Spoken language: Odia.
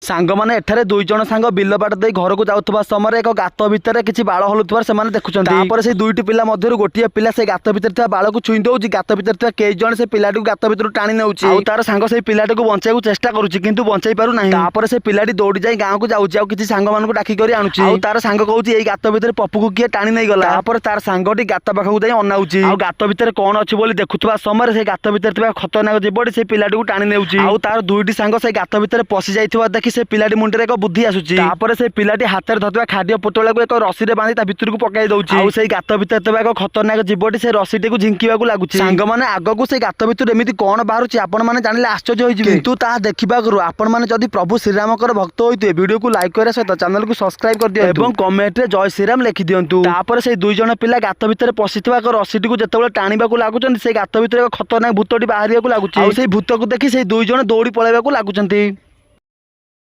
ସାଙ୍ଗମାନେ, ଏଠାରେ ଦୁଇ ଜଣ ସାଙ୍ଗ ବିଲ ବାଟ ଦେଇ ଘରକୁ ଯାଉଥିବା ସମୟରେ ଏକ ଗାତ ଭିତରେ କିଛି ବାଳ ହଲୁଥିବାର ସେମାନେ ଦେଖୁଛନ୍ତି। ତାପରେ ସେଇ ଦୁଇଟି ପିଲା ମଧ୍ୟରୁ ଗୋଟିଏ ପିଲା ସେ ଗାତ ଭିତରେ ଥିବା ବାଳକୁ ଛୁଇଁ ଦଉଛି। ଗାତ ଭିତରେ ଥିବା କେଇ ଜଣ ସେ ପିଲାଟିକୁ ଗାତ ଭିତରୁ ଟାଣି ନେଉଛି ଆଉ ତାର ସାଙ୍ଗ ସେଇ ପିଲାଟିକୁ ବଞ୍ଚାଇବାକୁ ଚେଷ୍ଟା କରୁଛି, କିନ୍ତୁ ବଞ୍ଚାଇ ପାରୁନାହିଁ। ତାପରେ ସେ ପିଲାଟି ଦୌଡ଼ି ଯାଇ ଗାଁକୁ ଯାଉଛି ଆଉ କିଛି ସାଙ୍ଗମାନଙ୍କୁ ଡାକି କରି ଆଣୁଛି। ଆଉ ତାର ସାଙ୍ଗ କହୁଛି, ଏଇ ଗାତ ଭିତରେ ପପୁକୁ କିଏ ଟାଣି ନେଇଗଲା। ତାପରେ ତାର ସାଙ୍ଗଟି ଗାତ ପାଖକୁ ଯାଇ ଅନାଉଛି ଆଉ ଗାତ ଭିତରେ କଣ ଅଛି ବୋଲି ଦେଖୁଥିବା ସମୟରେ ସେ ଗାତ ଭିତରେ ଥିବା ଖତରନାକ ଜୀବଟି ସେ ପିଲାଟିକୁ ଟାଣି ନେଉଛି। ଆଉ ତାର ଦୁଇଟି ସାଙ୍ଗ ସେ ଗାତ ଭିତରେ ପଶି ଯାଇଥିବା ଦେଖି ସେ ପିଲାଟି ମୁଣ୍ଡରେ ଏକ ବୁଦ୍ଧି ଆସୁଛି। ତାପରେ ସେ ପିଲାଟି ହାତରେ ଧରିଥିବା ଖାଦ୍ୟ ପୋଟଳାକୁ ଏକ ରସିରେ ବାନ୍ଧି ତା ଭିତରକୁ ପକାଇ ଦଉଛି ଆଉ ସେଇ ଗାତ ଭିତରେ ଥିବା ଏକ ଖତରନାକ ଜୀବଟି ସେ ରସିଟିକୁ ଝିଙ୍କିବାକୁ ଲାଗୁଛି। ସାଙ୍ଗମାନେ, ଆଗକୁ ସେଇ ଗାତ ଭିତରୁ ଏମିତି କଣ ବାହାରୁଛି, ଆପଣମାନେ ଜାଣିଲେ ଆଶ୍ଚର୍ଯ୍ୟ ହୋଇଯିବେ। କିନ୍ତୁ ତାହା ଦେଖିବା ଆଗରୁ ଆପଣମାନେ ଯଦି ପ୍ରଭୁ ଶ୍ରୀରାମଙ୍କର ଭକ୍ତ ହୋଇଥିବେ, ଭିଡ଼ିଓକୁ ଲାଇକ୍ କରିବା ସହିତ ଚ୍ୟାନେଲକୁ ସବସ୍କ୍ରାଇବ କରିଦିଅନ୍ତୁ ଏବଂ କମେଣ୍ଟରେ ଜୟ ଶ୍ରୀରାମ ଲେଖିଦିଅନ୍ତୁ। ତାପରେ ସେଇ ଦୁଇ ଜଣ ପିଲା ଗାତ ଭିତରେ ପଶିଥିବା ଏକ ରସିଟିକୁ ଯେତେବେଳେ ଟାଣିବାକୁ ଲାଗୁଛନ୍ତି, ସେଇ ଗାତ ଭିତରେ ଏକ ଖତରନାକ ଭୂତଟି ବାହାରିବାକୁ ଲାଗୁଛି। ଆଉ ସେଇ ଭୂତକୁ ଦେଖି ସେଇ ଦୁଇ ଜଣ ଦୌଡ଼ି ପଳାଇବାକୁ ଲାଗୁଛନ୍ତି।